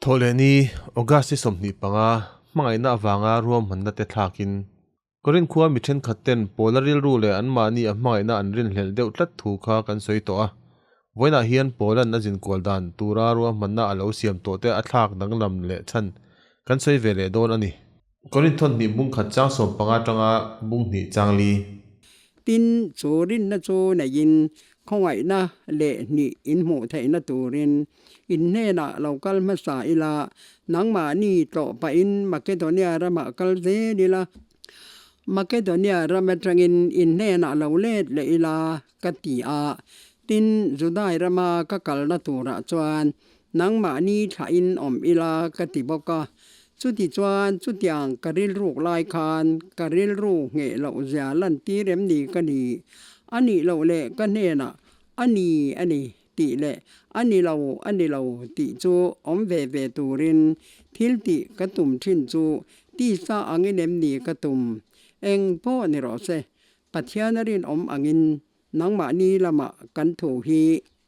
Thawhlehni, August ni 25, hmangaihna avanga ruahmanna te thlakin Korin khua mi thenkhat ten Paula rilru leh anmahni a hmangaihna an rinhlelh deuh tlat thu kha kan sawi tawh a. Vawiinah hian Paula'n a zinkual dan tura ruahmanna a lo siam tawh te a thlak danglam leh chhan kan sawi ve leh dawn a ni. Korin thawn hnih bung khat chang 15 atanga bung hnih chang li. Tin, chu rinna chu neiin khawngaihna leh hnih inhmuh theihna turin in hnenah lo kal hmasa ila, nangmahni tlawh pahin Makedonia ramah kal zel ila, Makedonia ram atangin in hnenah lo let leh ila ka ti a. Tin, Judai rama ka kalna turah chuan nangmahni thlahin awm ila ka ti bawk a. Chutichuan chutiang ka rilruk lai khan ka rilru ngheh loh zia lantir em ni ka ni? A nih loh leh ka hnenah a ni a ni tih leh a ni lo a ni lo tih chu awm ve ve turin thil tih ka tum thin chu tisa angin em ni ka tum? Eng pawh ni rawh se, Pathian a rinawm angin Nangmahni lamah kan thu hi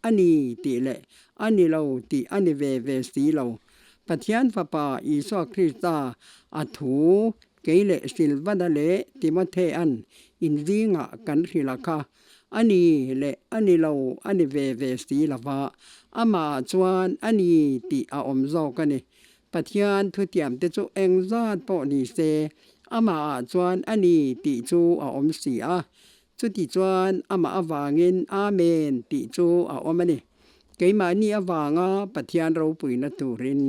a ni tih leh a ni lo tih a ni ve ve si lo. Pathian Fapa Isua Krista a thu kei leh Silvana leh Timothea'n inzingah kan hrilh a kha a ni leh a ni lo a ni ve ve si lo va, amah chuan a ni tih a awm zawk a ni. Pathian thutiamte chu engzat pawh ni se, amahah chuan a ni tih chu a awm si a. Chutichuan amah avangin Amen tih chu a awm a ni. Keimahni avanga Pathian ropuina turin.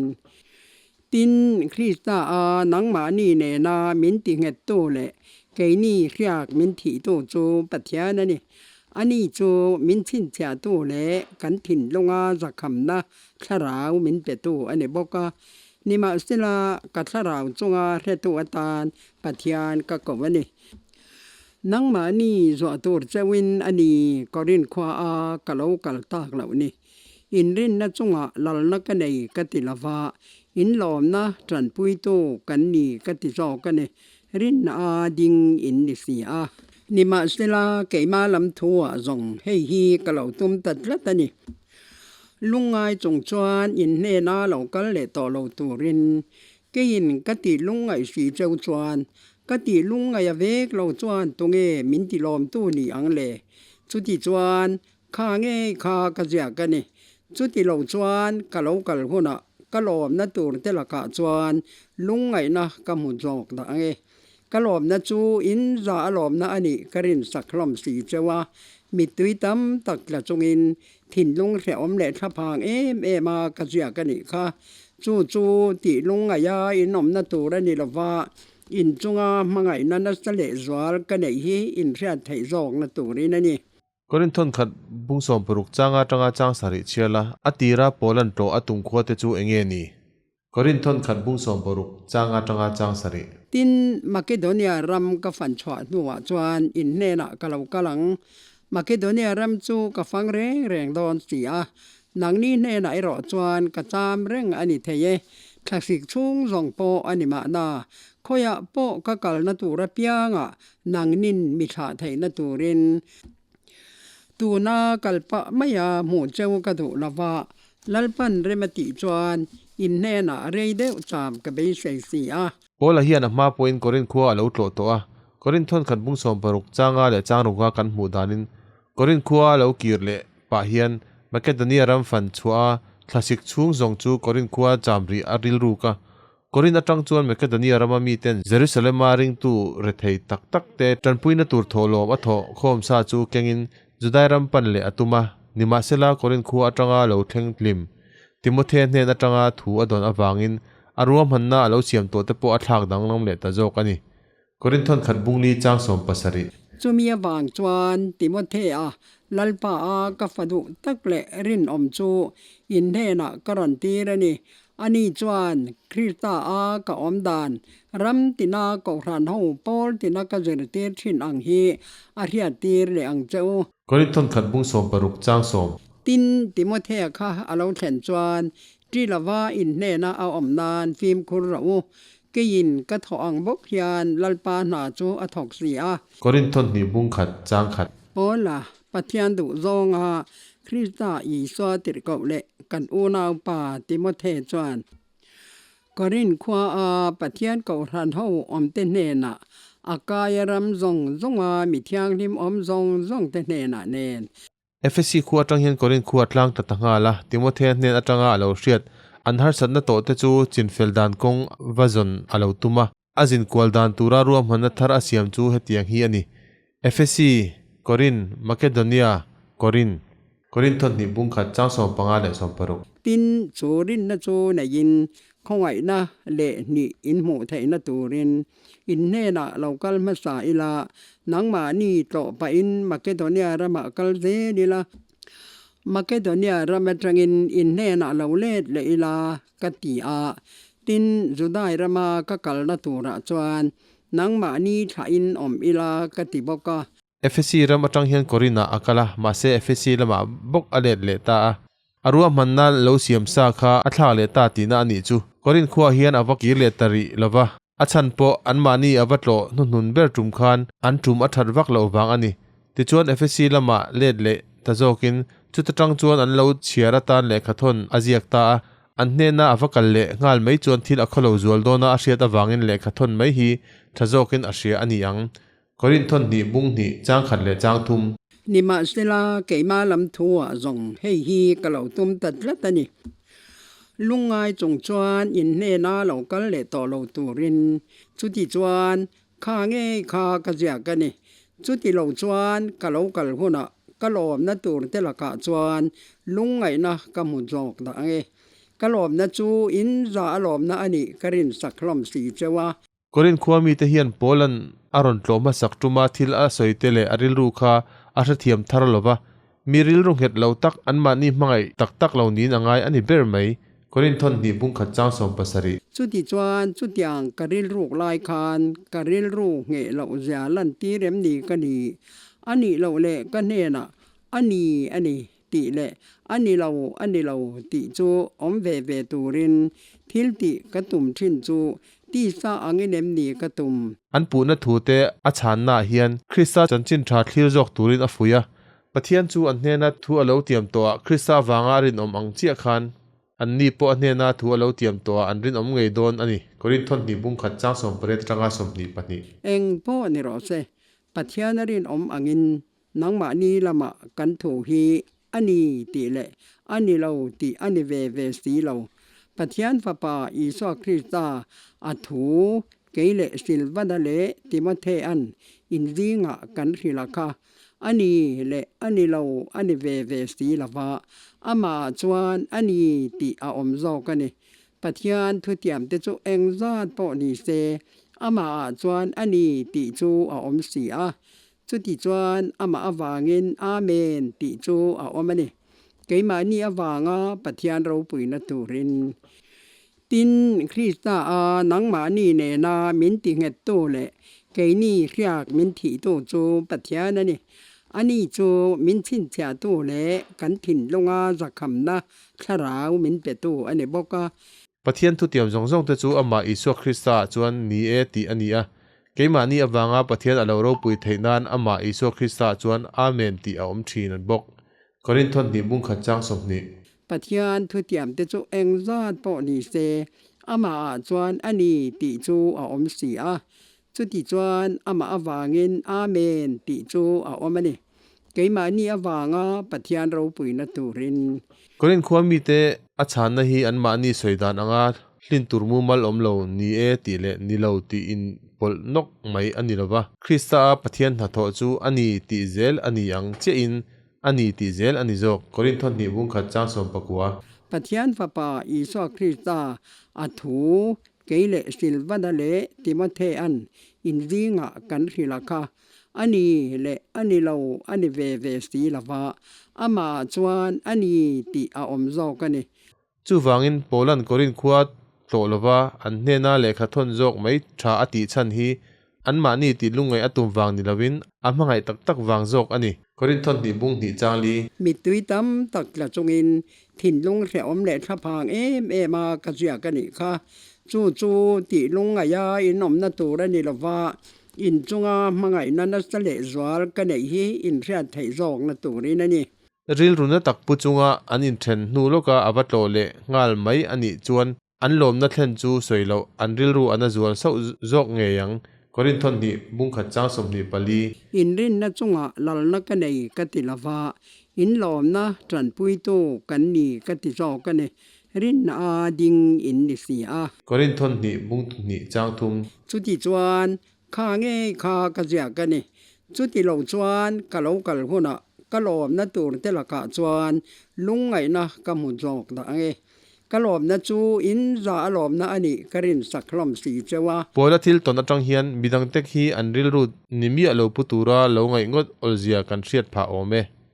Tin, Krista a nangmahni nena min tinghettu leh keini hriak min thihtu chu Pathian a ni. Ani chu min chhinchhiahtu leh kan thinlunga zakhamna thlarau min petu a ni bawk a. Nimahsela, ka thlarau chunga hretu atan Pathian ka ko a ni. Nangmahni zuah tur cheuhin a ni Korin khua a ka lo kal tak loh ni. Inrinna chungah lalna ka nei ka ti lova, inlawmna tanpuitu kan ni ka ti zawk a ni. Rinna a ding in ni si a. Nimahsela keimah lam thuah zawng hei hi ka lo tum ta tlat a ni. Lungngai chung chuan in hnena lo kal leh tawh lo turin keiin ka tih lungngaih si cheu chuan Ka tih lungngaih a vek lo chuan tunge min ti lawmtu ni ang le? Chuti chuan kha ngei kha ka ziak a ni. Chuti lo chuan ka lo kal hunah ka lawmna tur te lakah chuan lungngaihna ka hmu zawk dah ang e. Ka lawmna chu in za a lawmna a nih ka rinsak hlawm si cheu a, mittui tam tak tla chungin thinlung hrehawm leh thlaphang em em a ka ziak a nih kha. Chu chu tih lungngaih a inawmna tur a ni lova, inchunga hmangaihna nasa leh zual ka neih hi inhriat theih zawkna turin a ni. Korin thawnkhat bung 60 changa atanga chang sarih chhiala a tira Paula'n tlawh a tum khua te chu eng nge ni? Korin thawnkhat bung 60 changa atanga chang sarih. Tin, Makedonia ram ka fan chhuah hnuah chuan in hnenah ka lo kal ang. Makedonia ram chu ka fang reng reng dawn si a, nangni hnenah erawh chuan ka cham reng a ni thei e. Thlasik chhung zawng pawh a ni mahna, khawiah pawh ka kalna tur apiangah nangnin mi thlah theihna turin Tuna kal pah maia hmuh cheu ka duh lova, Lalpan rem a tih chuan in hnenah rei deuh cham ka beisei si a. Paula hian a hma pawhin Korinth khua a lo tlawh tawh a, Korinth thawnkhat bung 60 changa leh chang ruka kan hmuh danin Korinth khua a lo kir leh pah hian Makedonia ram fan chhuah a thlasik chhung zawng chu Korinth khua cham rih a rilruk a, Korinth atang chuan Makedonia rama miten Jerusalema ringtu rethei tak tak te tanpuina tur thawhlawm a thawh khawm sa chu kengin Judai ram pan leh a tum a. Nimahsela, Korinth khua atanga lo thleng hlim Timothea hnen atanga thu a dawn avangin a ruahmanna a lo siam tawh te pawh a thlak danglam leh ta zawk a ni. Korinth thawnkhat bungli chang 70. Chumi avang chuan Timothea Lalpa a ka fa duh tak leh rinawm chu in hnenah ka rawn tir a ni. Ani chuan Krista a ka awm dan, ram tina kohhran ho pawl tina ka zirtir thin ang hi a hriattir leh ang che u. Korinth thawnkhat bung 60 chang 10. Tin, Timothea kha a lo thlen chuan ṭi lova in hnena a awm nan fimkhur rawh u. Keiin ka thawh ang bawk hian Lalpa hna chu a thawk si a. Korinth thawn hnih bung khat chang khat. Paula, Pathian duh zawnga Krista Isua tirhkoh leh kan unaupa Timothe chuan. Korinth khua a Pathian Kohhran ho awmte hnenah Akaia ram zawng zawnga mi thianghlim awm zawng zawngte hnenah nen. Efesi khua atang hian Korinth khua tlang ta ta nghal a, Timothea hnen atanga a lo hriat an harsatna tawhte chu chinfel dan kawng va zawn a lo tum a. A zinkual dan tura ruahmanna thar a siam chu hetiang hi a ni, Efesi, Korinth, Makedonia, Korinth. Korinth thawnhnih bung khat chang 15 leh 60. Tin, chu rinna chu neiin khawngaihna leh hnih in hmuh theihna turin in hnenah lo kal hmasa ila, nangmahni tlawh pahin Makedonia ramah kal zel ila, Makedonia ram atangin in hnenah lo let leh ila ka ti a. Tin, Judai rama ka kalna turah chuan nangmahni thlahin awm ila ka ti bawk a. Efesi ram atang hian Korinah a kal a, mahse Efesi lamah bawk a let leh ta a. A ruahmanna lo siam sa kha a thlak leh ta tihna a nih chu. Korin khuaah hian a va kir leh ta rih lo va, a chhan pawh anmahni a va tlawh hnuhnun ber tum khan an tum a that vak loh vang a ni. Tichuan Efesi lamah let leh ta zawkin chuta tang chuan an lo chhiar atan lehkhathawn a ziak ta a, an hnena a va kal leh nghal mai chuan thil a khawlo zual dawna a hriat avangin lehkhathawn mai hi tha zawkin a hria a ni ang. Korinth thawn hnih bung hnih chang khat leh chang thum. Nimahsela, keimah lam thu-ah zawng hei hi ka lo tum ta tlat a ni. Lungngai chung chuan in hnena lo kal leh tawh lo turin chuti chuan kha ngei kha ka ziak a ni. Chuti lo chuan ka lo kal hunah ka lawmna tur te lakah chuan lungngaihna ka hmu zawk dah ang e. Ka lawmna chu in za a lawmna a nih ka rinsak hlawm si cheu a. Korinth khua mite hian Paula'n a rawn tlawh hmasak tuma thil a sawi te leh a rilru kha a hrethiam thar lo va, mi rilru nghet lo tak anmahni hmangaih tak tak lo niin a ngai a ni ber mai. Korinth thawn hnih bung khat chang 70. Chuti chuan chutiang ka rilruk lai khan ka rilru ngheh loh zia lantir em ni ka ni? A nih loh leh ka hnenah a ni a ni tih leh a ni lo a ni lo tih chu awm ve ve turin thil tih ka tum thin chu tisa angin em ni ka tum? An puhna thute a chhannaah hian Krista chanchin tha thlir zawk turin a fuih a. Pathian chu an hnena thu a lo tiam tawhah Krista vanga a rinawm ang chiah khan anni pawh a hnena thu a lo tiam tawhah an rinawm ngei dawn a ni. Korinth thawnhnih bung khat chang 18 atanga 22. Eng pawh ni rawh se, Pathian a rinawm angin Nangmahni lamah kan thu hi a ni tih leh a ni lo tih a ni ve ve si lo. Pathian Fapa Isua Krista a thu kei leh Silvana leh Timothea'n inzingah kan hrilh a kha a ni leh a ni lo a ni ve ve si lo va, amahah chuan a ni tih a awm zawk a ni. Pathian thutiamte chu engzat pawh ni se, amahah chuan a ni tih chu a awm si a. Chuti chuan amah avangin Amen tih chu a awm a ni. Keimahni avanga Pathian ropuina turin. Tin, Krista a nangmahni nena min tinghettu leh keini hriak min thihtu chu Pathian a ni. Ani chu min chhinchhiahtu leh kan thinlunga zakhamna thlarau min petu a ni bawk a. Pathian thutiam zawng zawngte chu amah Isua Krista-ah chuan ni e tih a ni a. Keimahni avanga Pathian a lo ropui theih nan amah Isua Krista chuan Amen tih a awm thin an bawk. Korinth thawn hnih bung khat chang 20. Pathian thutiamte chu eng zat pawh ni se, amahah chuan a ni tih chu a awm si a. Chuti chuan amah avangin Amen tih chu a awm a ni. Keimahni avanga Pathian ropuina turin. Korinth khua mite a chhanna hi anmahni sawi dan anga hlin tur mumal awm lo ni e tih leh ni lo tih in pawlh nawk mai a ni lo va. Krista a Pathian hnathawh chu a ni tih zel a ni ang chiahin a ni tih zel a ni zawk. Korinth thawn hnih bung khat chang 19. Pathian Fapa Isua Krista a thu kei leh Silvana leh Timothea'n inzingah kan hrilh a kha. A ni leh a ni lo a ni ve ve si lo va, amah chuan a ni tih a awm zawk a ni. Chuvangin Paula'n Korinth khua tlawh lova an hnena lehkha thawn zawk mai tha a tih chhan hi anmahni tih lungngaih a tum vang ni lovin a hmangaih tak tak vang zawk a ni. Korinth thawn hnih bung hnih chang li. Mittui tam tak tla chungin thinlung hrehawm leh thlaphang em em a ka ziak a nih kha. Chu chu tih lungngaih a inawmna tur a ni lova, Inchunga hmangaihna nasa leh zual ka neih hi inhriat theih zawkna turin a ni. Rilruna tak pu chunga an inthen hnu lawka a va tlawh leh nghal mai a nih chuan. An lawmna thlen chu sawi loh an rilru a na zual sauh zawk ngei ang. Korinth thawn hnih bung khat chang 24. Inrinna chungah lalna ka nei ka ti lova, in lawmna tanpuitu kan ni ka ti zawk a ni. Rinna a ding in ni si a. Korinth thawn hnih bung hnih chang thum. Chuti chuan kha ngei kha ka ziak a ni. Chuti lo chuan ka lo kal hunah ka lawmna tur te lakah chuan lungngaihna ka hmu zawk dah ang e. Ka lawmna chu in za a lawmna a nih ka rinsak hlawm si cheu a. Pawla thil tawn atang hian midangte khi an rilru ni miah lo pu tura lo ngaih ngawt awlzia kan hriat phah awm e.